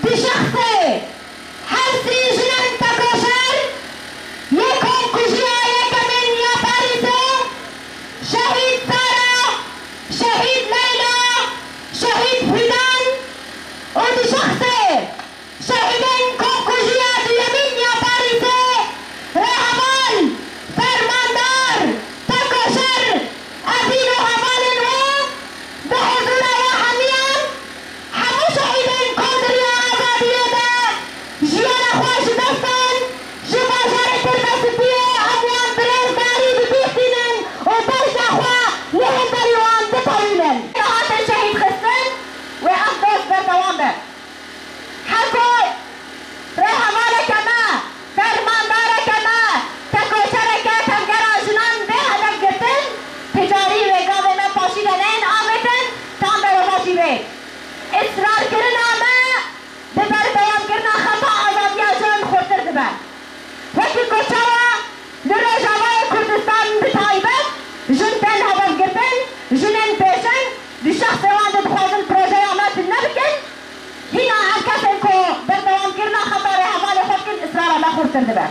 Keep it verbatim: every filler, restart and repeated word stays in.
Di şexsê her sî jinên tekoşer yê komkujiya yekemîn ya Parîsê, Şehîd Sara, Şehîd Leyla, Şehîd Fidan û di şexsê şehîdên komkujiya duyemîn ya Parîsê, rêheval, fermandar, tekoşer, ezîz û hevalên we, bi huzûra we hemiyan, hemû şehîdên kongreya azadiyê de jiyana xwe ji dest dan, ji bajarê Tirbesitiyê em wan bi rêzdarî bi bîr tînin û bejna xwe li hemberî wan ditewînin. Hatê şehîd xistin wê ev doz berdewam be. Her ku rêhevaleke me, fermandareke me, tekoşereke tevgera jinan bê hedef girtin, ti carî wê gavê me paşî de neyên avêtin, tam berovajî bê. Israrkirina me bi berdewamkirina xeta azadiya jinan xurtir dibe. Wekî ku çawa li Rojavayê Kurdistan bi taybet jin tên hedef girtin, jinên pêşeng di şexsê wan de dixwazin projeya me tune bikin, hîna ev kesên ku berdewamkirina xeta rêhevalê xwe dikin, israra me xurtir dibe.